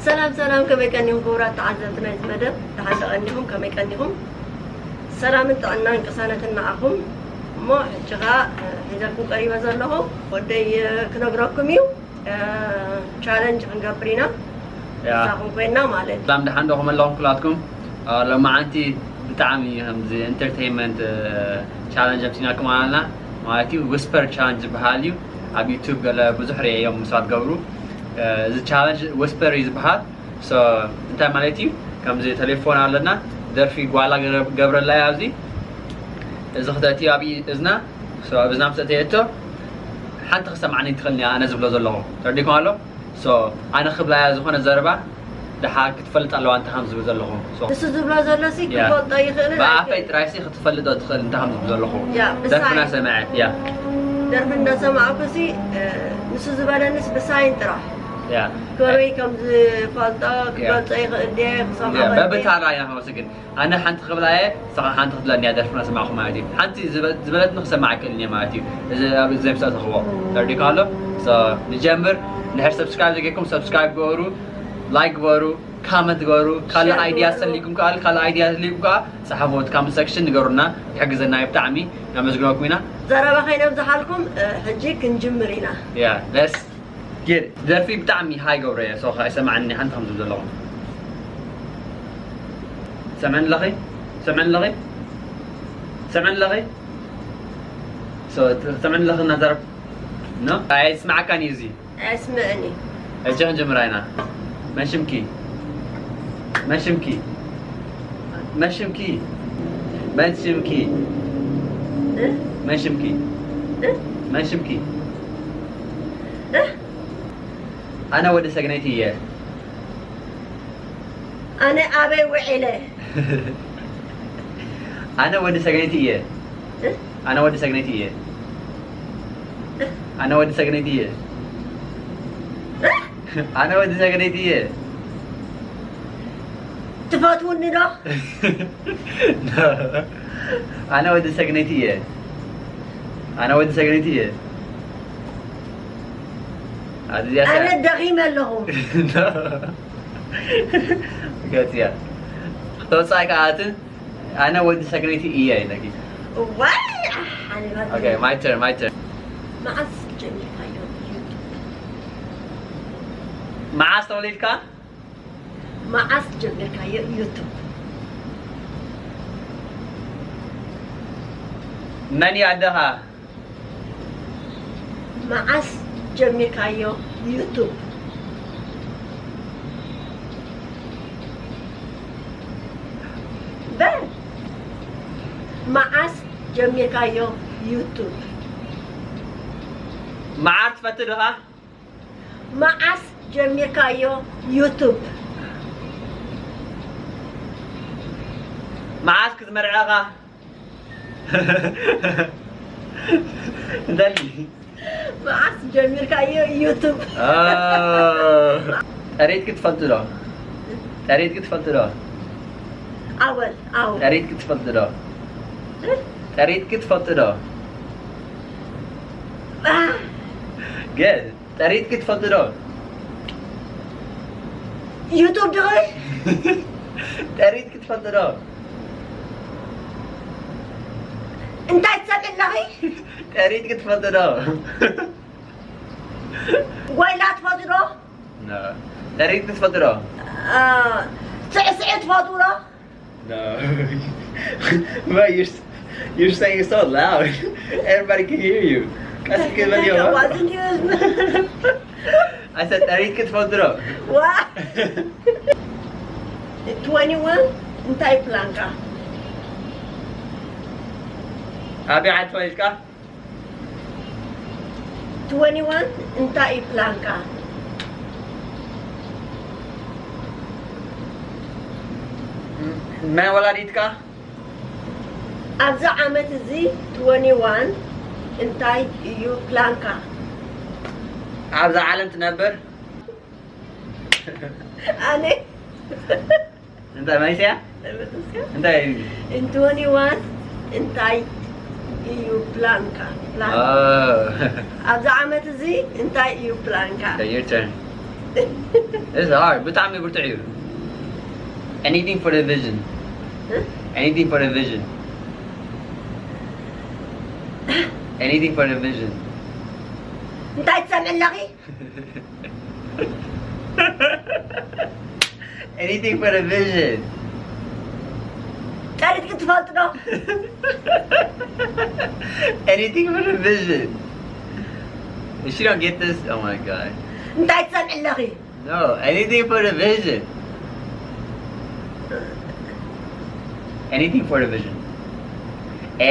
ሰላም ሰላም፣ ከመይ ቀኒኹም ክቡራት ተዓዘብቲ ናይዚ መደብ? ደሓን ዶ ቀኒኹም? ከመይ ቀኒኹም? ሰላምን ጥዕናን ቅሳነትን ንዓኹም። እሞ ሕጂ ኸኣ ሒዘልኩም ቀሪበ ዘለኹ ወደይ ክነግረኩም እዩ። ቻለንጅ ክንገብር ኢና። ያ ምሳኹም ኮይና ማለት እዩ። ሰላም ደሓን ዶ ከመለኹም ኩላትኩም? ሎማዓንቲ ብጣዕሚ ከምዚ ኢንተርቴይንመንት ቻለንጅ ኣምፂናኩም ኣለና ማለት እዩ። ዊስፐር ቻለንጅ ዝበሃል እዩ። ኣብ ዩቱብ ገለ ብዙሕ ርእየ እዮም ሰባት ገብሩ። እዚ ቻለንጅ ዊስፐር እዩ ዝበሃል። ሶ እንታይ ማለት እዩ? ከምዚ ቴሌፎን ኣለና፣ ደርፊ ጓላ ገረ- ገብረላ እያ ኣብዚ። እዚ ክተእትዮ ኣብ እዝና፣ ሶ ኣብ እዝና ምስ ኣእተየቶ ሓንቲ ክሰምዓኒ ትኽእል እያ ኣነ ዝብሎ ዘለኹ። ተረዲእኩም ኣሎ? ሶ ኣነ ክብላ እያ ዝኾነ ዘረባ ደሓር ክትፈልጥ ኣለዋ እንታይ ከም ዝብል ዘለኹ። ሶ ንሱ ዝብሎ ዘሎ ሲ ያ። ክፈልጦ ይኽእል ብኣፈይ ጥራይ ሲ ክትፈልጦ ትኽእል እንታይ ከም ዝብል ዘለኹ። ያ፣ ብሳይ- ደርፍና ሰምዐት ያ ደርፊ እንዳሰማዕኩ ሲ ንሱ ዝበለኒስ ብሳይን ጥራሕ ያ ከመይ ከም ዝፈልጦ ክገልጾ ይኽእል ድየ ክሰምዖ ያ ይኽእል ድየ? በብታራ ኢና ክንወስድ ግን ኣነ ሓንቲ ክብላ እየ ንስኻ ሓንቲ ክትብለኒ እያ ደርፍና ሰማዕኹ ማለት እዩ። ሓንቲ ዝበ- ዝበለትኒ ክሰማዕ ክእል እየ ማለት እዩ። እዚ ኣብ ዘምሳ ተኽቦ ተረዲእካ ኣሎ። ሶ ንጀምር። እንድሕር ሰብስክራይብ ዘጌርኩም ሰብስክራይብ ግበሩ፣ ላይክ ግበሩ፣ ካመንት ግበሩ። ካልእ ሸር ኣይድያ ግበሩ። ሰሊኩም ከኣ ካልእ ኣይድያ ሰሊኩም ከኣ ጸሓፉት ካመንት ሰክሽን ንገሩና። ይሕግዘና እዩ ብጣዕሚ። ነመስግነኩም ኢና። ዘረባ ከይነብዝሓልኩም ሕጂ ክንጅምር ኢና። ያ ደስ ጌር ደርፊ ብጣዕሚ ሃይ ገብረ እየ ሶ ኣይሰማዕኒ ሓንቲ ከም ዝብል ዘለኹ ሰምዕኒ ኣለኺ ሰምዕኒ ኣለኺ ሰምዕኒ ኣለኺ ሰምዕኒ ኣለኺ እናዛረብ ኖ ኣይስማዓካን እዩ እዚ ኣስምዕኒ ሕጂ ክንጅምራ ኢና መን ሽምኪ መን ሽምኪ መን ሽምኪ መን ሽምኪ መን ሽምኪ መን ሽምኪ ኣነ ወዲ ሰግነይቲ እየ ኣነ ኣበይ ውዒለ ኣነ ወዲ ሰግነይቲ እየ ኣነ ወዲ ሰግነይቲ እየ ኣነ ወዲ ሰግነይቲ እየ ኣነ ወዲ ሰግነይቲ እየ ትፈትውኒ ዶ ኣነ ወዲ ሰግነይቲ እየ ኣነ ወዲ ሰግነይቲ እየ ኣዝያ ኣነ ደኺመ ኣለኹ ገጽያ ተወጻኢ ከኣትን ኣነ ወዲ ሰግነይቲ እየ ኢለኪ ዋይ okay my turn my turn መዓስ ጀሚርካዮ መዓስ ተወሊድካ መዓስ ጀሚርካዮ ዩቱብ መን እዩ ኣደኻ መዓስ ጀሚርካዮ ዩቱብ በል መዓስ ጀሚርካዮ ዩቱብ መዓር ትፈቲ ድኻ መዓስ ጀሚርካዮ ዩቱብ መዓስ ክትመርዐኻ እንተሊ መዓስ ጀሚርካዮ ዩቱብ ጠሬት ክትፈልጡ ዶ ጠሬት ክትፈልጡ ዶ ኣወል ኣው ጠሬት ክትፈልጡ ዶ ጠሬት ክትፈልጡ ዶ ገ ጠሬት ክትፈልጡ ዶ ዩቱብ ድኺ ጠሬት ክትፈልጡ ዶ እንታይ ትሰምዒ ኣለኺ ጠሬት ክትፈልጡ ዶ ጓይላ ትፈትዶ ጠሬት ክትፈልጡ ዶ ስዕስዒ ትፈትውዶ No. But you're, s- you're saying it so loud. Everybody can hear you. ቀስ ክትበል እዮ። ዋዝን ዩ I said ጠሬት ክትፈልጡ ዶ ዋ ትወኒ ዋን እንታይ ፕላንካ ኣበይ ዓዲ ተወሊድካ ትወኒ ዋን እንታይ እዩ ፕላንካ መን ወላዲትካ ኣብዚ ዓመት እዚ ትወኒ ዋን እንታይ እዩ ፕላንካ ኣብዛ ዓለም ትነብር ኣነ እንታይ ማይስያ እንታይ እንትወኒ ዋን እንታይ እዩ ፕላንካ ፕላን ኣብዚ ዓመት እዚ እንታይ እዩ ፕላንካ your turn It's hard. ብጣዕሚ ብርቱዕ እዩ። Anything for the vision. Anything for the vision. Anything for the vision. እንታይ ትሰምዕ ኣለኺ? Anything for the vision. ጠሪጥኪ ትፈልጡ ዶ? Anything for the vision. If she don't get this, oh my god. እንታይ ትሰምዕ ኣለኺ? No, anything for the vision. Anything for the vision.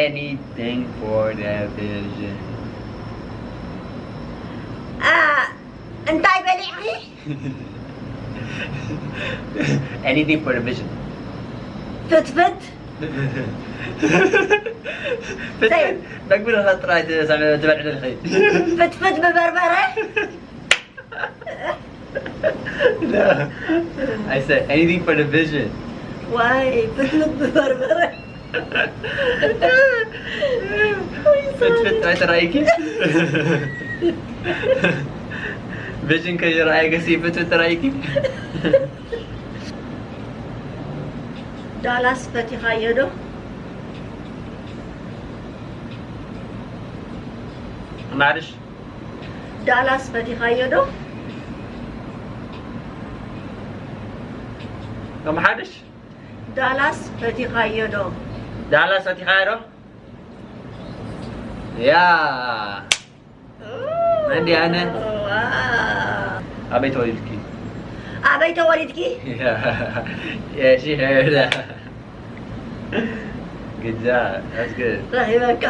Anything for the vision. አ፣ እንታይ በሊዕኺ? Anything for the vision. ፍትፍት ፍትፍት መግቢ ንኸጥራይ ትበልዕ ዘለኺ። ፍትፍት ብበርበረ። No. I said anything for the vision. ዋይ ፍትፍት ብበርበረ። ፍትፍት ጥራይ ተራእይኪ? ቪዥን ከይረኣየገሲ ፍትፍት ተራእይኪ? ዳላስ ፈቲኻዮ ዶ? ማርሽ ዳላስ ፈቲኻዮ ዶ? ከም ሓድሽ ዳላስ ፈቲኻዮ ዶ? ዳላስ ፈቲኻዮ ዶ? ያ እንዲ ኣነ ዋው። ኣበይ ተወሊድኪ? ኣበይ ተወሊድኪ? Yeah, she heard that. Good job. That's good. ረኺበካ።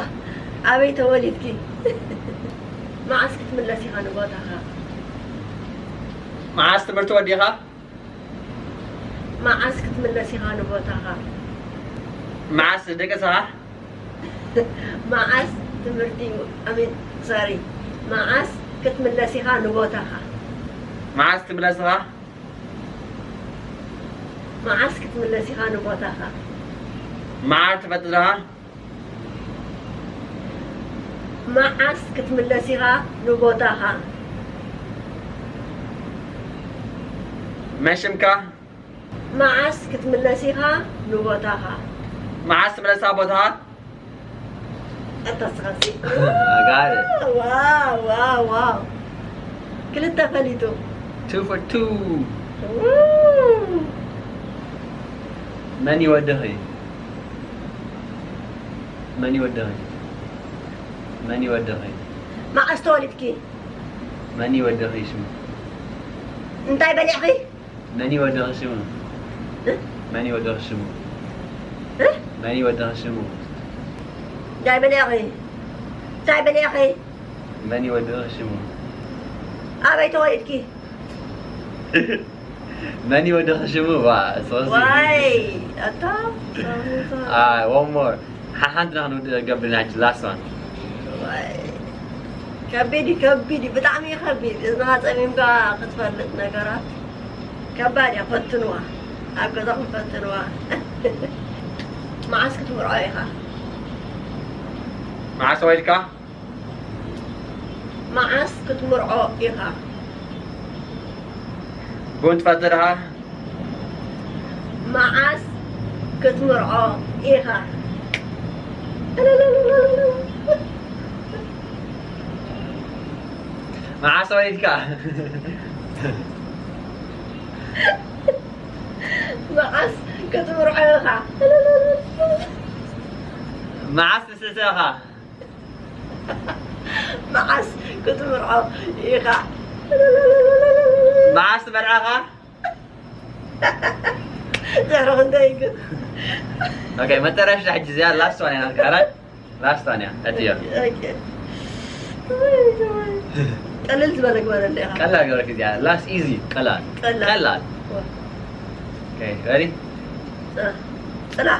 ኣበይ ተወሊድኪ? መዓስ ክትምለስ ኢኻ ንቦታኻ? መዓስ ትምህርቲ ወዲኻ? መዓስ ክትምለስ ኢኻ ንቦታኻ? መዓስ ደቀስኻ? መዓስ ትምህርቲ ኣሜን ሶሪ መዓስ ክትምለስ ኢኻ ንቦታኻ? መዓስ ትምለስኻ? መዓስ ክትምለስ ኢኻ ንቦታኻ? መዓር ትፈትኻ? መዓስ ክትምለስ ኢኻ ንቦታኻ? መሽምካ? መዓስ ክትምለስ ኢኻ ንቦታኻ? መዓስ ትምለሳ ቦታኻ? ኣታስኻሲ I got it. ዋው ዋው ዋው ክልተ ፈሊጡ Two for two. Woo! መን ይወድኺ? መን ይወድኺ? መን ይወድኺ? መዓስ ተወሊድኪ? መን ይወድኺ ሽሙ? እንታይ በሊዕኺ? መን ይወድኺ ሽሙ? እ? መን ይወድኺ ሽሙ? እ? መን ይወድኺ ሽሙ? እንታይ በሊዕኺ? እንታይ በሊዕኺ? መን ይወድኺ ሽሙ? ኣበይ ተወሊድኪ? መን ይወድኺ ሽሙ? ዋ፣ ሶሲ። ዋይ ኣታ Uh, one more. ሓ- ሓንቲ ኢና ክንውድእ ገብርና ሕጂ last one. ዋይ ከቢድ እዩ ከቢድ እዩ ብጣዕሚ እዩ ከቢድ እዝንኻ ፀሚምካ ክትፈልጥ ነገራት ከባድ እያ ፈትንዋ ኣብ ገዛኹም ፈትንዋ መዓስ ክትምርዖ ኢኻ መዓስ ተወሊድካ? መዓስ ክትምርዖ ኢኻ ቡን ትፈትርሃ? መዓስ ክትምርዖ ኢኻ መዓስ ወሊድካ? መዓስ ክትምርዖ ኢኻ መዓስ ትስእሰኻ? መዓስ ክትምርዖ ኢኻ መዓስ ትመርዓኻ? ዘረኽ እንታይ ግን Okay, መጠረሻ ሕጂ እዚኣ last one ኢና ንካራ last one እያ እትዮ ቀልል ዝበለ ግበረለ ኢኻ ቀላል ገበርክ እዚኣ last easy ቀላል ቀላል። ቀላል Okay, ready? ፅና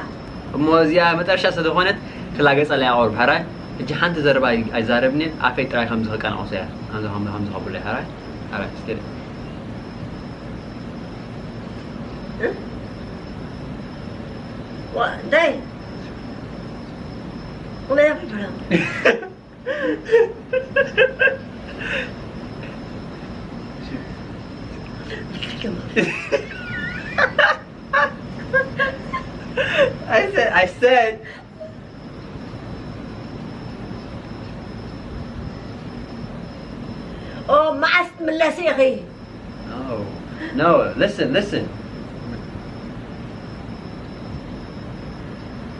እሞ እዚኣ መጠረሻ ስለዝኾነት ክላገፀላ ያቆርብ ሓራይ ሕጂ ሓንቲ ዘረባ ኣይዛረብኒ ኣፈይ ጥራይ ከምዚ ከቀናቕሶ እያ ከምዚ ከምዚ ከምዚ ከብሎ እያ ሓራይ ሓራይ እስከ እንታይ እንታይ ብሎ I said, I said, ኦ፣ መዓስ ትምለሲ ኢኺ? No, no, listen, listen.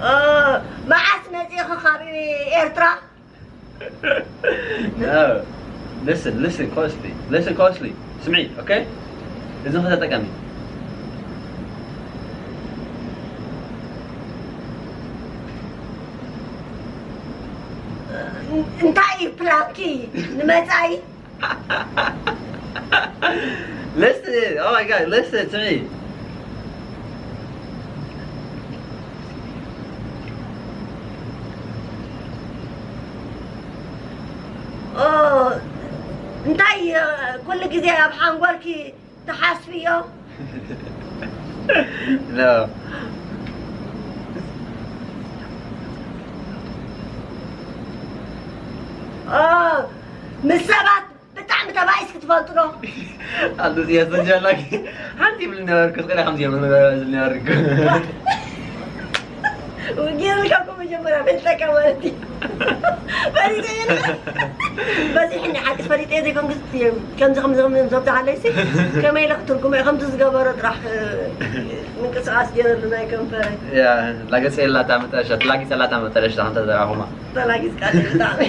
ኦ፣ መዓስ መጺእኺ ካብ ኤርትራ? No, listen, listen closely, listen closely. ስምዒ፣ okay? እዚ ኸ ተጠቀሚ። እንታይ እዩ ፕላንኪ ንመጻኢ? Listen, oh my God, listen to me. ኦ፣ እንታይ ኩሉ ግዜ ኣብ ሓንጎልኪ ትሓስብዮ? No. ኦ፣ ምስ ሰባት ብጣዕሚ ተባኢስኪ ትፈልጡ ዶ? ኣሉ ዝያስ ዘንጃላኪ ሓንቲ ይብል ነበርኩ ስለ ከም ዝየም ዝነበርኩ። ጌርልካ እኮ መጀመርያ ፈሊጠካ ማለት እዩ። ፈሊጠ እየ። በዚሕኒ ሓቂ ፈሊጠ እየ ዘይኮንኩ፣ ከምዚ ከምዚ ከምዚ ዘብዝሓለይ ሲ ከመይ ኢለ ክትርጉሞ እየ? ከምዚ ዝገበሮ ጥራሕ ምንቅስቃስ ገይረሉ ናይ ከንፈረይ። ያ ላገጸ የላታ መጠረሻ ትላጊ ጸላታ መጠረሻ እንተ ዘራኹማ። ተላጊጽካ ብጣዕሚ።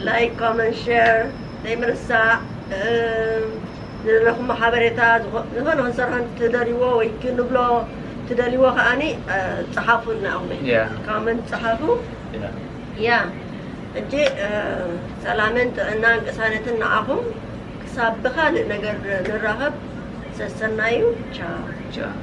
ላይክ፣ ኮመንት፣ ሼር ዘይምርሳዕ። እም፣ ዘለኹም ሓበሬታ ዝኾ-፣ ዝኾነ ክንሰርሖ ትደልይዎ ወይ ክንብሎ ትደልይዎ ከዓኒ፣ እ፣ ጸሓፉልና ኢኹም። ያ። ኮመንት ጸሓፉ። ያ። ያ። ሕጂ፣ እ፣ ሰላምን ጥዕናን ቅሳነትን ንዓኹም። ክሳብ ብኻልእ ነገር ንራኸብ። ሰሰናዩ። ቻው። ቻው።